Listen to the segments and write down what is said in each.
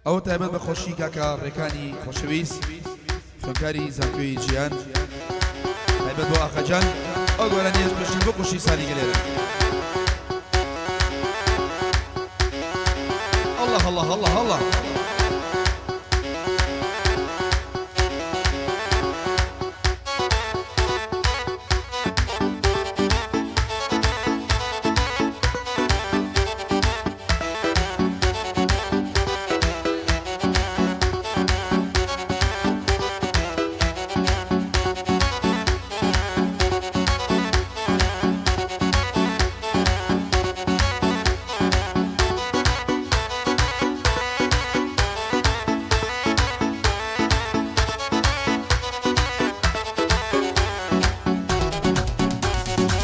ئەوە تایبەت بە خۆشی کاکە ڕێکانی خۆشەویست خوێندکاری زانکۆی جیهان تایبەت بۆ ئاخەجان ئەو گۆرانیەش پشتی بۆ قوشی سانی گەلێرە. الله الله الله الله.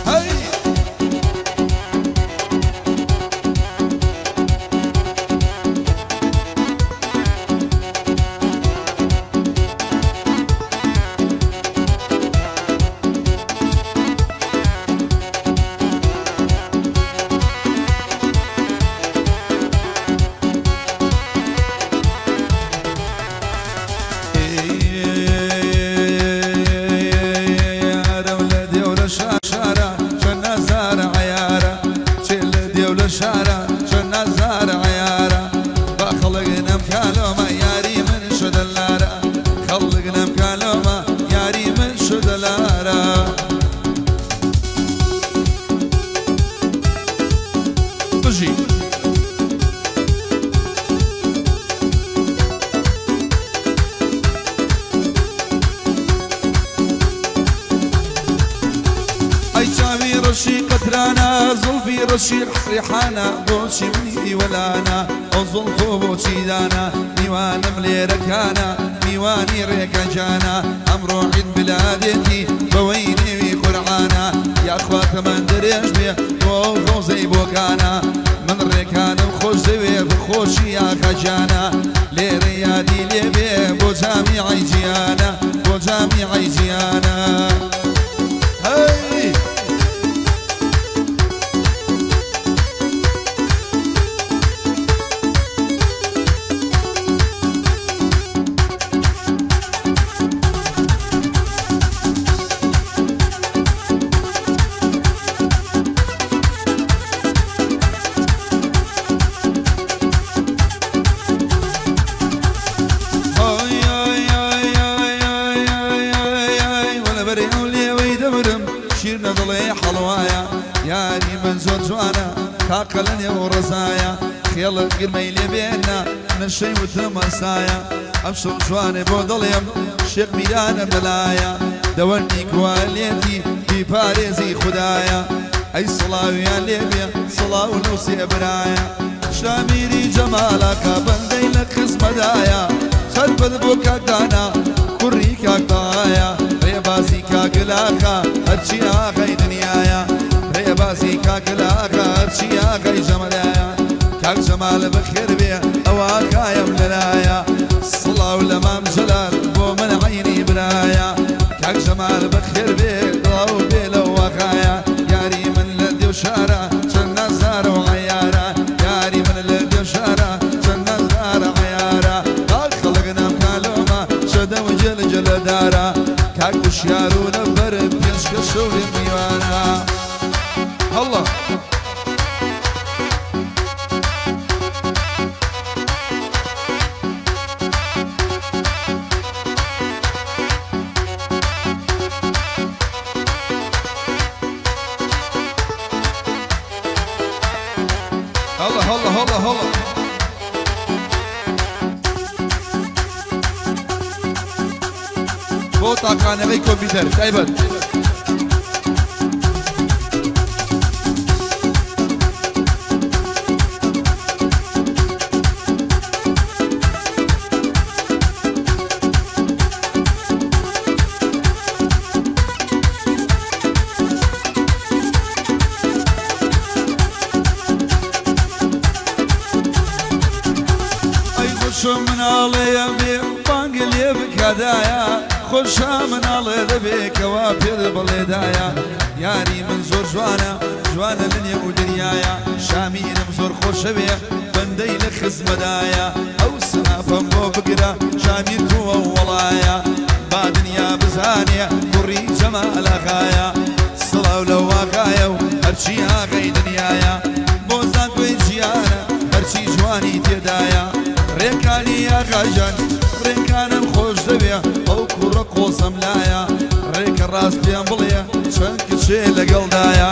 هەی! یارم لە دێولە شارە چەند نازارە عەیارە چێ لە دێولە شارە چەند نازارە عەیارە با خەڵک نەمکا لۆمە یاری من شدە لارە خەڵک نەمکا لۆمە یاری من شدە لارە. بژی. ئەی چاوی ڕەشی قەترانە زوڵفی ڕەشی ڕیحانە بۆچی منی وەلانە ئەو زوڵف و بۆچی دانە میوانم لێرەکانە میوانی ڕێکە جانە ئەمڕۆ عید بلادێتی بەوەی نێوی قورعانە یاخوا تەمەن درێژ بێ بۆ ئەو غەوزەی بۆکانە من ڕێکانم خۆش دەوێ بخۆشی ئاخە گیانە لێرە یادی لێ بێ بۆ جامیعەی جیانە بۆ جامیعەی جیانە هەی. شیرنە دڵێ حەڵوایە یاری من زۆر جوانە تاقە لە نێو ڕەزایە خێڵت گرمەی لێ بێنە نەشەی وتم ئەسایە ئەمشەو جوانێ بۆ دڵێم شێخ میرانم لەلایە دەوەندی کوالێتی بیپارێزی خودایە ئەی سڵاویان لێ بێ سڵاو لەو سێ برایە شامیری جەمالاکە بەندەی لە خزمەدایە چەرپت بۆ کاک دانا کوڕی کاک تایە ڕێبازی کاک لاخە هەرچی ئاغای دنیایە ڕێبازی کاک لاخە هەرچی ئاغای جەمەلایە کاک جەمال بەخێر بێ ئەوە ئاغایم لەلایە سڵاو لە مام جەلال بۆ من عەینی برایە کاک جەمال بەخێر بێ دڵاو بێ لەو ئاغایە یاری من لە دێو شارە چەند نازدارە و عەیارە یاری من لە دێو شارە چەند نازدارە عەیارە با خەڵک نامکا لۆمە شەدە و جل جلە دارە کاک وشیار و نەفەر پێشکەشە و میوانە هەڵڵا. هەڵە هەڵە هەڵە هەڵە. بۆ تاقانەوەی کۆمپیوتەر تایبەت. ئەی خۆشە مناڵێ بێ بانگ لێ بکادایە خۆشە مناڵێ دەبێ کەوا پێت بڵێدایە یاری من زۆر جوانە جوانە لە نێو دنیایە شامیرم زۆر خۆشەوێ. بەندەی لە خزمەدایە ئەو سنافەم بۆ بگرە شامیر تۆ وەڵایە با دنیا بزانێ کوڕی جەمال ئاغایە سڵاو لەو ئاغایە و هەرچی ئاغای دنیایە بۆ زانکۆی جیهانە هەرچی جوانی تێدایە ڕێکانی ئاغاجان ڕێکانم خۆش دەوێ ئەو کوڕە قۆزەم لایە ڕێکە ڕاست پێم بڵێ چەند کچێ لەگەڵدایە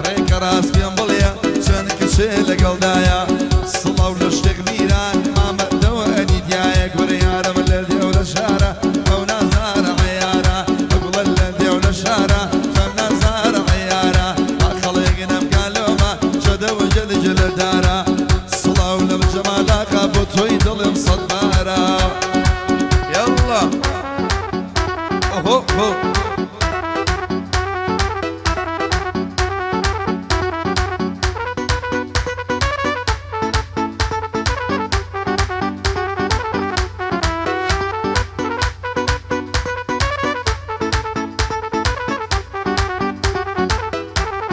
ڕێکە ڕاست پێم بڵێ چەند کچێ لەگەڵدایە سڵاو لە شێخ میران مامە دەوەنی تایە گورە یارم لە دێو لە شارە ئەو نازارە عەیارە گوڵە لە دێو لە شارە چەند نازارە عەیارە خەڵێک نەمکا لۆمە جەدە و جەل جەلە دارە سڵاو لەم جەمالاقا بۆ تۆی دڵم سەد بارە یەڵڵا ئۆهۆ هۆ.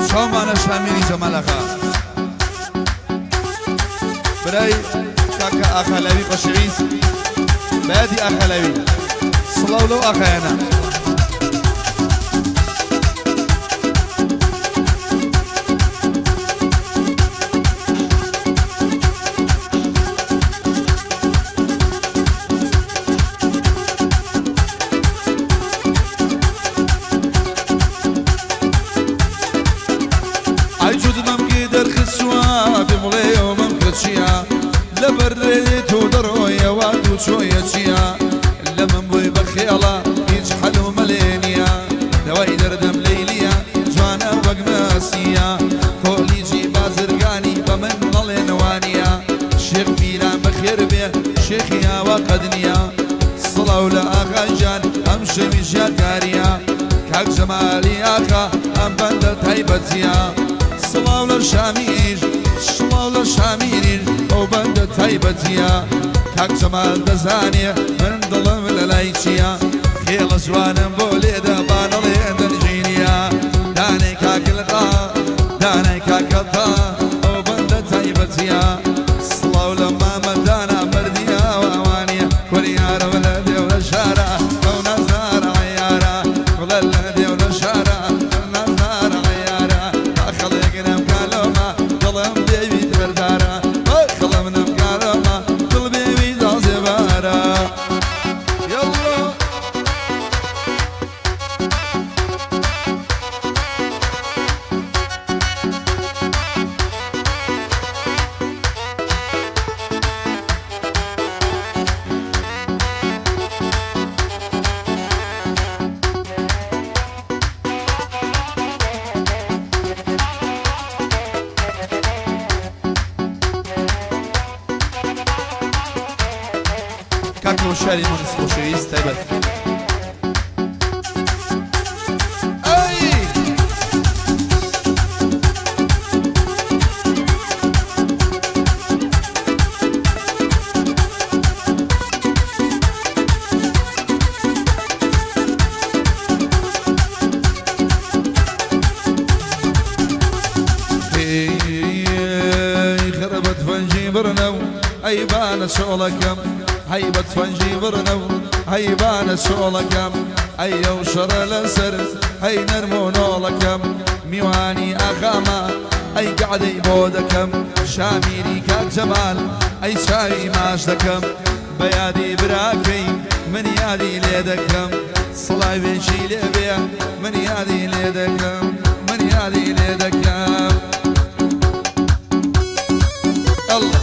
چاومانە شامیری جەمال ئاغا برای کاکە ئاخالاوی خۆشەویست بەیادی ئاخالاوی سڵاو لەو ئاخایانە. ئای جوت مەمکی دەرخستووە پێم بڵێ ئەو مەمکە چییە لەبەر رێی تۆ دەڕۆیەوە تو چۆیە چییە لە من بووی بە خێڵە هیچ حەل و مەلێ نییە دەوای دەردم لەیلیە جوانە وەک مەسیە کۆلیجی بازرگانی بە من مەڵێن وانییە شێخ میران بەخێر بێ شێخی ئاوا قەد نییە سڵاو لە ئاغای گیان ئەم شەویش یادگاریە کاک جەمالی ئاغا ئەم بەندە تایبەتیە سڵاو لە شامیریش سڵاو لە شامیریش ئەو بەندە تایبەتیە کاک جەمال دەزانێ من دڵم لەلای چیە خێڵە جوانم بۆ لێدە با نەڵێ دەنگینیە دانەی کاکلقا دانای کاکەتا ئەو بەندە تایبەتیە سڵاو لە مامە دانا مەردی ئاواوانیە کوری یارم لە دێو لە شارا ئەو نازدارە عەیارە کوڵە لە دێو لە شارا ئەو نازدارە عەیارە با خەڵک نەمکا لۆمە دڵم بێوی بەردارە با خەڵم نەمکا لۆمە دڵ بێوی دازێبارە یەڵڵا. کاک هۆشیاری مونس خۆشەویست تایبەت. ئەی. خرە بە تفەنگی بڕنەو ئەی بانە چۆڵەکەم هەی بە تفەنگی بڕنەو هەی بانە چۆڵەکەم ئەی ئەو شەڕە لەسەر هەی نەرم و نۆڵەکەم میوانی ئاغامە ئەی گەعدەی بۆ دەکەم شامیری کاک جەمال ئەی چاوی ماچ دەکەم بە یادی براکەی من یادی لێ دەکەم سڵاوێکی لێ بێ من یادی لێ دەکەم من یادی لێ دەکەم اللە.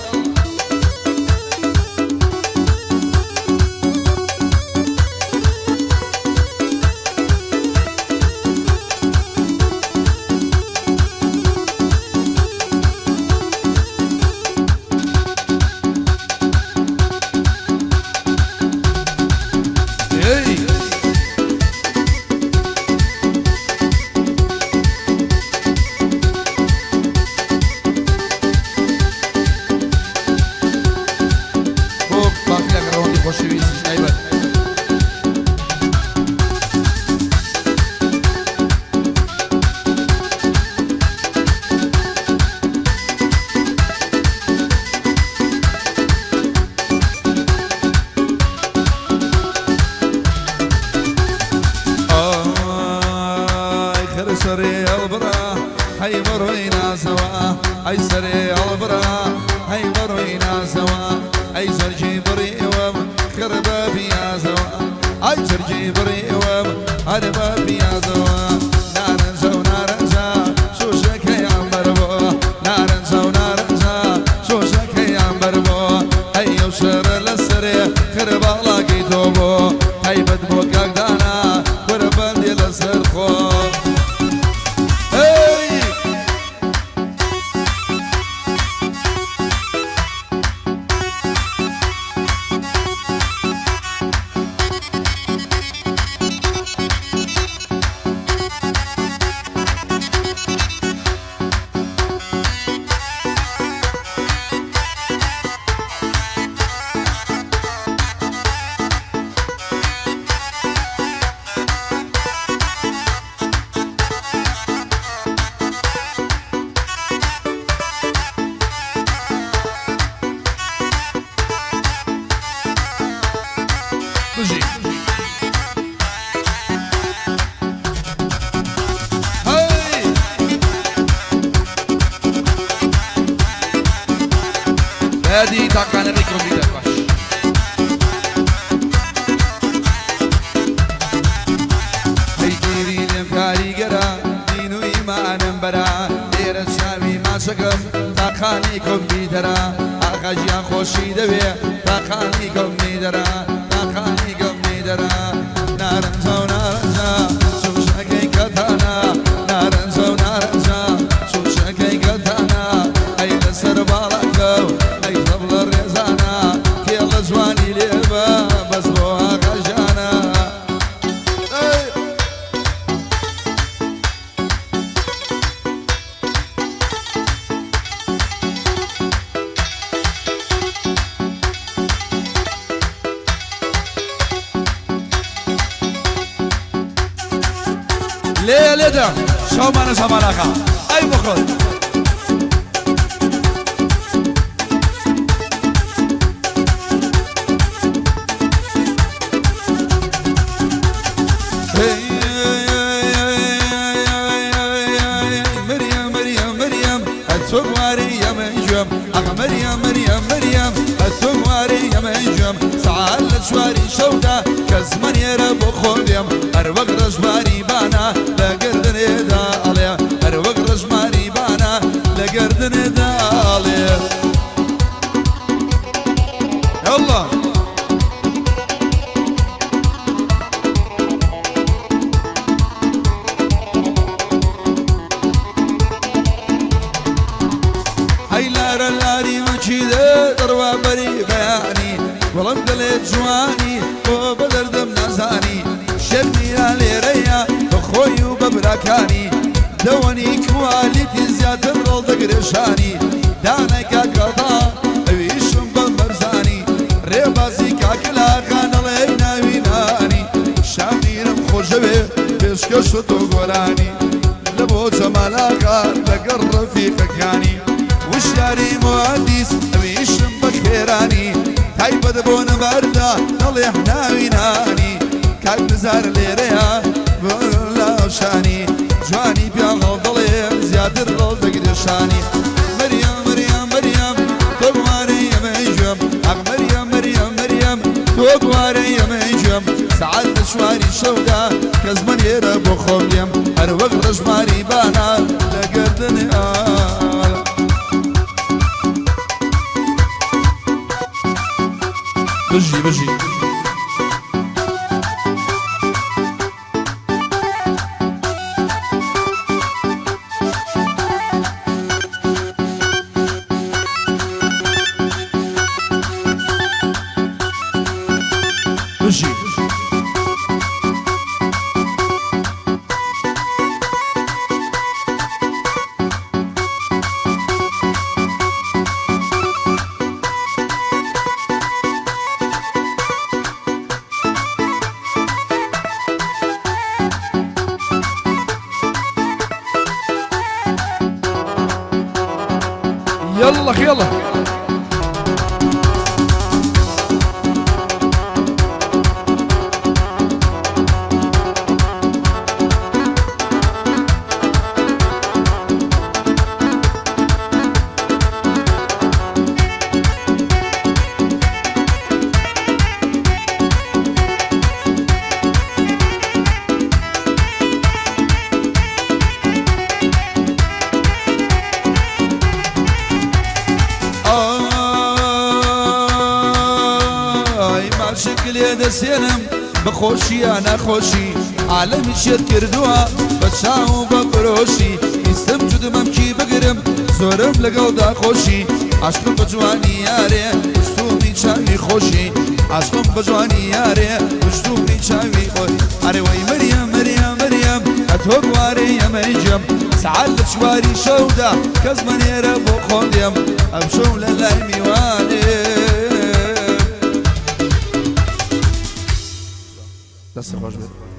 ئەی. ئەی سەرێ هەڵبڕا هەی بەڕووی نازەوە ئەی جەرگی بڕیوم خڕ بە پیازەوە ئای جەرگی بڕیوم هەر بە پیازەوە نارنجە و نارنجە شوشەکەیان بەر بۆ نارنجە و نارنجە شوشەکەیان بەر بۆ ئەی ئەو شەرە لە سەرێ خڕ باڵاکەی تۆ بۆ تایبەت بۆ کاک دانا کورە بەندێ لەسەر خۆ هەی. بژی. هەی. بەیادی تاقانەکەی کۆمپیوتەر باش. هەی دیری لێم کاریگەرە دین و ئیمانم بەرە لێرە چاوی ماچەکەم تاقانی کۆمپیوتەرە ئاغا گیان خۆشی دەوێ تاقانی کۆمپیوتەرە تاقانی کۆمپیوتەرە نارنجە و نارنجە شوشەکەی کەتانە نارنجە و نارنجە شوشەکەی کەتانە ئەی لەسەر باڵاکە و ئەی تەبڵە ڕێزانە کێڵە جوانی لێبە بەس بۆ ئاغا ژانە ئەی. لێ لێدە شەومانە شەمالاخا ئەی بخۆت. مريم مريم مريم التواري يا منجم أغ مريم مريم مريم التواري يا منجم سعال شواري شودا كزمن يرب خوديم أروق رجماري بانا لقردن دالي أروق رجماري بانا لقردن دالي يلا. هەی لارە لاری مەچیدە دەڕوا بەری بەیانی وەڵم دەڵێ جوانی بۆ بە دەردم نازانی شەرمیرا لێرەیە بە خۆی و بە براکانی دەوەنی کوالیتی زیاتر ڕۆڵ دەگرێشانی دانای کاکەڵا ئەویشم بە بەرزانی ڕێبازی کاکلاخانەڵێ ناوی نانی شامیرم خۆشەوێ پێشکەش تۆ گۆرانی لە بۆ جەمالاخا لەگەڵ ڕەفیقەکانی وشیاری مهندیس ئەویشم بە خێرانی تایبەت بۆ نەبەردا دەڵێ ناوی نانی کاک نزار لێرەیە بۆ لاشانی جوانی پیاڵ دەڵێ زیاتر ڕۆڵ دەگرێشانی مریەم مریەم مریەم تۆ گوارەی ئەمەی گوێم ئاخ مریەم مریەم مریەم تۆ گوارەی ئەمەی گوێم سەعات لە چواری شەودا کەس مەنێرە بۆ خۆم لێم هەر وەک ڕەشماری بانا لە گەردن ئال. بژی بژی. بژی. يلا يلا. مەچک لێ دەسێنم بە خۆشی یا ناخۆشی عالەمی شێت کردووە بە چاو و بە پرۆشی ویستم جوت مەمکی بگرم زۆرم لەگەڵدا خۆشی عاشقم بە جوانی یارێ کوشتومی چاوی خۆشی عاشقم بە جوانی یارێ کوشتومی چاوی خۆی ئەرێ وەی مریەم مریەم مریەم ئەتۆ گوارێ یەمەی جەم سەعات لە چواری شەودا کەس مەنێرە بۆ خۆم دێم ئەمشەو لە لای میوانێ. دەست خۆش بێت.